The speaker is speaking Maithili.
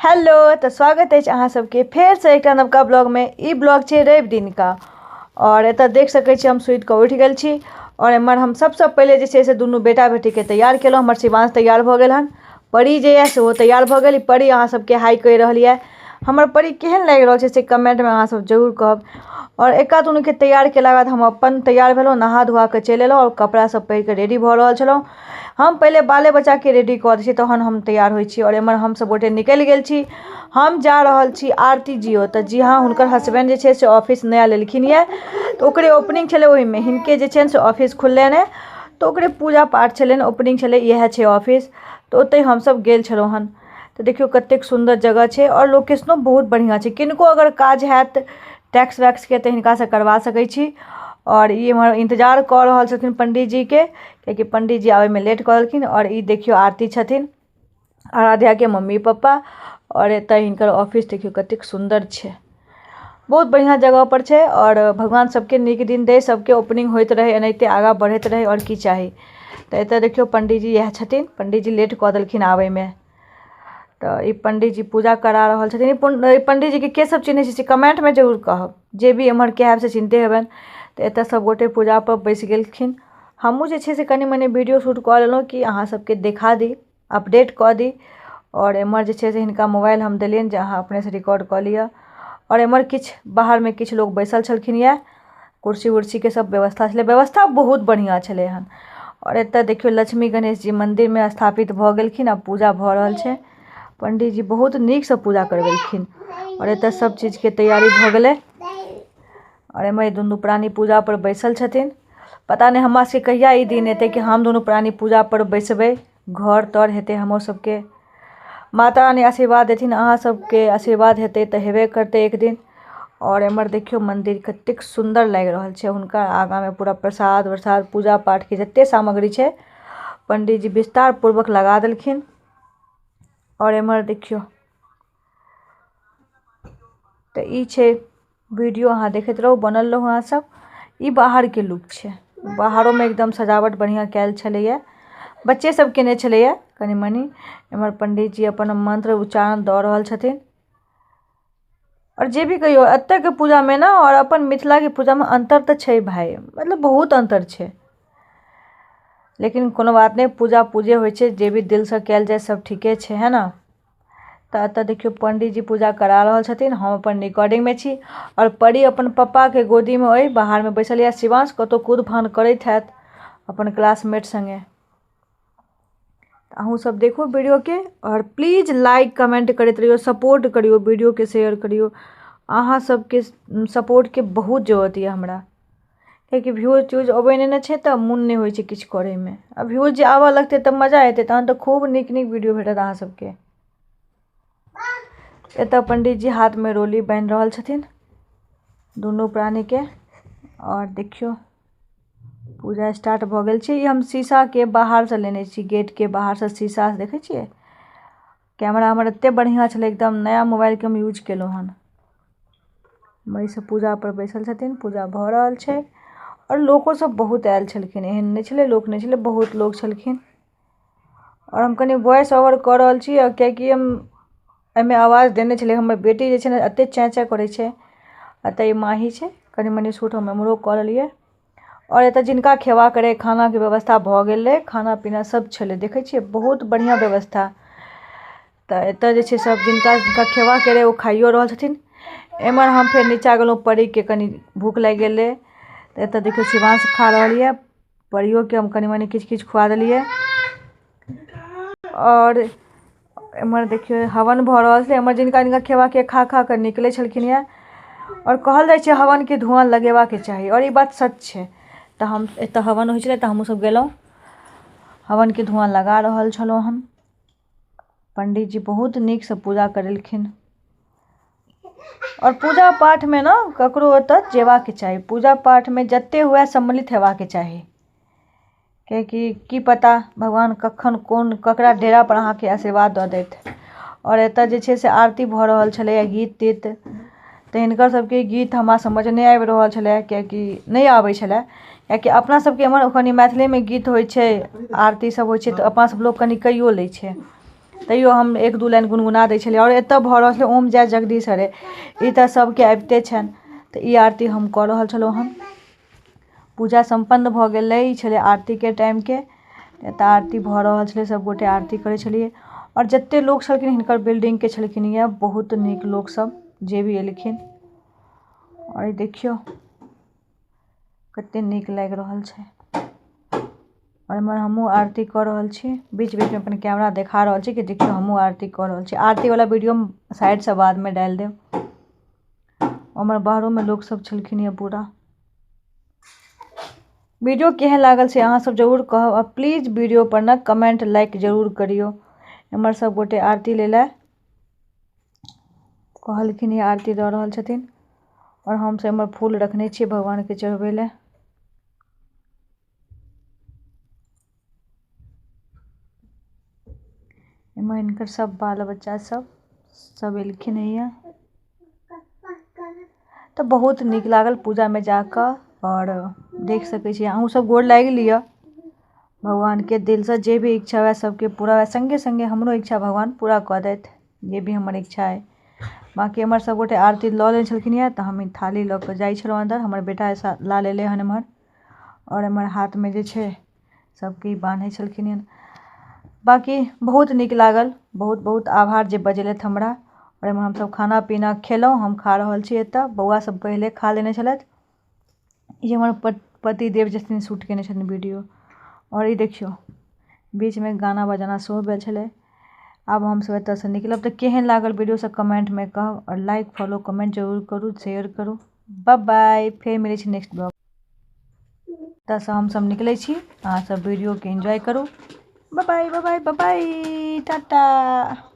हेलो तऽ स्वागत अछि अहाँ सबके फेरसँ एकटा नवका ब्लॉगमे। ई ब्लॉग छै रवि दिनका आओर एतऽ देख सकै छी हम सुति कऽ उठि गेल छी आओर एम्हर हम सबसँ पहिले जे छै से दुनू बेटा बेटीके तैयार केलहुँ। हमर शिवांश तैयार भऽ गेल हन, परी जे यऽ सेहो तैयार भऽ गेल। परी अहाँ सबके हाय कहि रहल यऽ। हमर परी केहन लागि रहल छै से कमेंटमे अहाँ सब जरूर कहब। आओर एका दुनूके तैयार केलाके बाद हम अपन तैयार भेलहुँ, नहा धोआ कऽ चलि एलहुँ आओर कपड़ा सब पहिर कऽ रेडी भऽ रहल छलहुँ। हम पहिले बाले बच्चाके रेडी कऽ दै छियै तहन हम तैयार होइ छी। आओर एम्हर हमसब गोटे निकलि गेल छी। हम जा रहल छी आरती जी ओतऽ। जी हाँ, हुनकर हसबैंड जे छै से ऑफिस नया लेलखिन यऽ तऽ ओकरे ओपनिंग छलै। ओहिमे हिनके जे छनि से ऑफिस खुललनि हँ तऽ ओकरे पूजा पाठ छलनि, ओपनिंग छलै। इएह छै ऑफिस, तऽ ओतहि हमसब गेल छलहुँ हन। तऽ देखियौ कतेक सुन्दर जगह छै आओर लोकेशनो बहुत बढ़िआँ छै। किनको अगर काज हैत टैक्स वैक्सके तऽ हिनकासँ करबा सकै छी। आओर ई एम्हर इन्तजार कऽ रहल छथिन पण्डीजीके, कियाकि पण्डीजी आबैमे लेट कऽ देलखिन। आओर ई देखियौ आरती छथिन, आराध्याके मम्मी पप्पा। आओर एतऽ हिनकर ऑफिस देखियौ कतेक सुन्दर छै, बहुत बढ़िआँ जगहपर छै। आओर भगवान सबके नीक दिन दै, सबके ओपनिंग होइत रहै, एनाहिते आगाँ बढ़ैत रहै, आओर की चाही। तऽ एतऽ देखियौ पण्डीजी इएह छथिन। पण्डीजी लेट कऽ देलखिन आबैमे, तऽ ई पण्डीजी पूजा करा रहल छथिन। ई पण्डीजीके के सब चिन्है छी से कमेंटमे जरूर कहब, जे भी एम्हरके हैब से चिन्हते हेबनि। तऽ एतऽ सब गोटे पूजापर बैस गेलखिन। हमहूँ जे छै से कनि मनि वीडियो शूट कऽ लेलहुँ कि अहाँ सबके देखा दी, अपडेट कऽ दी। आओर एम्हर जे छै से हिनका मोबाइल हम देलियनि जे अहाँ अपनेसँ रिकॉर्ड कऽ लिअ। आओर एम्हर किछु बाहरमे किछु लोक बैसल छलखिन यऽ, कुर्सी उर्सीके सब व्यवस्था छलै, व्यवस्था बहुत बढ़िआँ छलै हन। आओर एतऽ देखियौ लक्ष्मी गणेश जी मन्दिरमे स्थापित भऽ गेलखिन आ पूजा भऽ रहल छै। पण्डीजी बहुत नीकसँ पूजा करबेलखिन। आओर एतऽ सब चीजके तैयारी भऽ गेलै। आओर एम्हर दुनू प्राणी पूजापर बैसल छथिन। पता नहि हमरा सबके कहिया ई दिन एतै कि हम दुनू प्राणी पूजापर बैसबै, घर तर हेतै हमर सबके। माता रानी आशीर्वाद देथिन, अहाँ सबके आशीर्वाद हेतै तऽ हेबे करतै एक दिन। आओर एम्हर देखियौ मन्दिर कतेक सुन्दर लागि रहल छै। हुनका आगाँमे पूरा प्रसाद वरसाद पूजा पाठके जते सामग्री छै पण्डीजी विस्तार पूर्वक लगा देलखिन। आओर एम्हर देखियौ तऽ ई छै वीडियो, अहाँ देखैत रहू, बनल रहू अहाँ सब। ई बाहरके लुक छै, बाहरोमे एकदम सजावट बढ़िआँ कयल छलैया, बच्चे सब केने छलैया कनि मनि। एम्हर पण्डीजी अपन मन्त्र उच्चारण दऽ रहल छथिन। आओर जे भी कहियौ एतऽके पूजामे ने आओर अपन मिथिलाके पूजामे अन्तर तऽ छै भाय, मतलब बहुत अन्तर छै। लेकिन कोनो बात नहि, पूजा पूजे होइ छै, जे भी दिलसँ कयल जाय सब ठीके छै, है ने। तऽ एतऽ देखियौ पण्डीजी पूजा करा रहल छथिन, हम अपन रिकॉर्डिंगमे छी। आओर परी अपन पप्पाके गोदीमे अइ बाहरमे बैसल यऽ। शिवांश कतहु कूद फान करैत हैत अपन क्लासमेट सङ्गे। अहूँ सब देखू वीडियोके आओर प्लीज लाइक कमेंट करैत रहियौ, सपोर्ट करियौ, वीडियोके शेयर करियौ। अहाँ सबके सपोर्टके बहुत जरूरत यऽ हमरा, कियाकि व्यूज त्यूज अबै नहि ने छै तऽ मोन नहि होइ छै किछु करैमे। आ व्यूज जे आबऽ लगतै तऽ मजा एतै, तहन तऽ खूब नीक नीक वीडियो भेटत अहाँ सबके। एतऽ पण्डीजी हाथमे रोली बान्हि रहल छथिन दुनू प्राणीके। आओर देखियौ पूजा स्टार्ट भऽ गेल छै। ई हम शीशाके बाहरसँ लेने छी, गेटके बाहरसँ शीशा देखै छियै। कैमरा हमर एते बढ़िआँ छलै, एकदम नया मोबाइलके हम यूज केलहुँ हन। एहि पूजा पर बैसल छथिन, पूजा भऽ रहल छै। आओर लोको सब बहुत आयल छलखिन, एहन नहि छलै लोक नहि छलै, बहुत लोक छलखिन। आओर हम कनि वॉइस ओवर कऽ रहल छी कियाकि हम एहिमे आवाज देने छलै। हमर बेटी जे छै ने एते चें चें करै छै। एतऽ ई माही छै, कनि मनि शूट हम एम्हरो कऽ लेलियै। आओर एतऽ जिनका खेबाक रहै खानाके व्यवस्था भऽ गेल रहै, खाना पीना सब छलै, देखै छियै बहुत बढ़िआँ व्यवस्था। तऽ एतऽ जे छै सब जिनका जिनका खेबाक रहै ओ खाइयो रहल छथिन। एम्हर हम फेर नीचा गेलहुँ, परीके कनि भूख लागि गेल रहै। तऽ एतऽ देखियौ शिवांश खा रहल यऽ, परियोके हम कनि मनि किछु किछु खुआ देलियै। आओर एम्हर देखियौ हवन भऽ रहल छै। एम्हर जिनका जिनका खेबाक यऽ खा खा कऽ निकलै छलखिन यऽ। आओर कहल जाइ छै हवनके धुआँ लगेबाके चाही, आओर ई बात सच छै। तऽ हम एतऽ हवन होइ छलै तऽ हमहूँ सब गेलहुँ, हवनके धुआँ लगा रहल छलहुँ हन। पण्डीजी बहुत नीकसँ पूजा करेलखिन। आओर पूजा पाठमे ने ककरो ओतऽ जेबाके चाही, पूजा पाठमे जते हुए सम्मिलित हेबाके चाही, कियाकि की पता भगवान कखन कोन ककरा डेरा पर अहाँके आशीर्वाद दऽ देत। आओर एतऽ जे छै से आरती भऽ रहल छलैया, गीत तीत, तऽ हिनकर सबके गीत हमरा समझ नहि आबि रहल छलै, कियाकि नहि आबै छलै। कियाकि अपना सबके एम्हर कनि मैथिलीमे गीत होइ छै, आरती सब होइ छै, तऽ अपना सब लोक कनि कैयो लै छै। तैयो हम एक दू लाइन गुनगुना दै छलियै। आओर एतऽ भऽ रहल छलै ओम जय जगदीश हरे, ई तऽ सबके आबिते छनि, तऽ ई आरती हम कऽ रहल छलहुँ हन। पूजा सम्पन्न भऽ गेलै, ई छलै आरतीके टाइमके। एतऽ आरती भऽ रहल छलै, सब गोटे आरती करै छलियै। आओर जते लोक छलखिन हिनकर बिल्डिंगके छलखिन यऽ, बहुत नीक लोक सब जे भी एलखिन। आओर ई देखियौ कते नीक लागि रहल छै। आओर एम्हर हमहूँ आरती कऽ रहल छी, बीच बीचमे अपन कैमरा देखा रहल छी कि देखियौ हमहूँ आरती कऽ रहल छी। आरतीवला वीडियो हम साइडसँ बादमे डालि देब। ओम्हर बाहरोमे लोक सब छलखिन यऽ पूरा। वीडियो केहन लागल से अहाँ सब जरूर कहब, आ प्लीज वीडियो पर ने कमेंट लाइक जरूर करियौ। एम्हर सब गोटे आरती लै लए कहलखिन, ये आरती दऽ रहल छथिन। आओर हमसब एम्हर फूल रखने छियै भगवानके चढ़बै लए। एम्हर हिनकर सब बाल बच्चा सब सब एलखिन हँ। तऽ बहुत नीक लागल पूजामे जाकऽ। आओर देख सकै छी अहूँ सब गोर लागि लिअ भगवानके, दिलसँ जे भी इच्छा हुए सबके पूरा हुए। सङ्गे सङ्गे हमरो इच्छा भगवान पूरा कऽ देथि, जे भी हमर इच्छा अइ। बाँकी एम्हर सब गोटे आरती लऽ लेने छलखिन हँ, तऽ हम ई थाली लऽ कऽ जाइ छलहुँ अन्दर। हमर बेटा ला लेले हन एम्हर। आओर एम्हर हाथमे जे छै सबके बान्है छलखिन हँ। बाँकी बहुत नीक लागल, बहुत बहुत आभार जे बजेलथि हमरा। आओर एम्हर हमसब खाना पीना खेलहुँ, हम खा रहल छी एतऽ। बौआ सब पहिले खा लेने छलथि। ई हमर पतिदेव छथिन, शूट केने छथिन वीडियो। आओर ई देखियौ बीचमे गाना बजाना सेहो भेल छलै। आब हमसब एतऽसँ निकलब। तऽ केहन लागल वीडियो से कमेंटमे कहब, आओर लाइक फॉलो कमेंट जरूर करू, शेयर करू। बाय बाय, फेर मिलै छी नेक्स्ट ब्लॉग। एतऽसँ हमसब निकलै छी, अहाँ सब वीडियोके एन्जॉय करू। Bye bye bye bye bye, tata.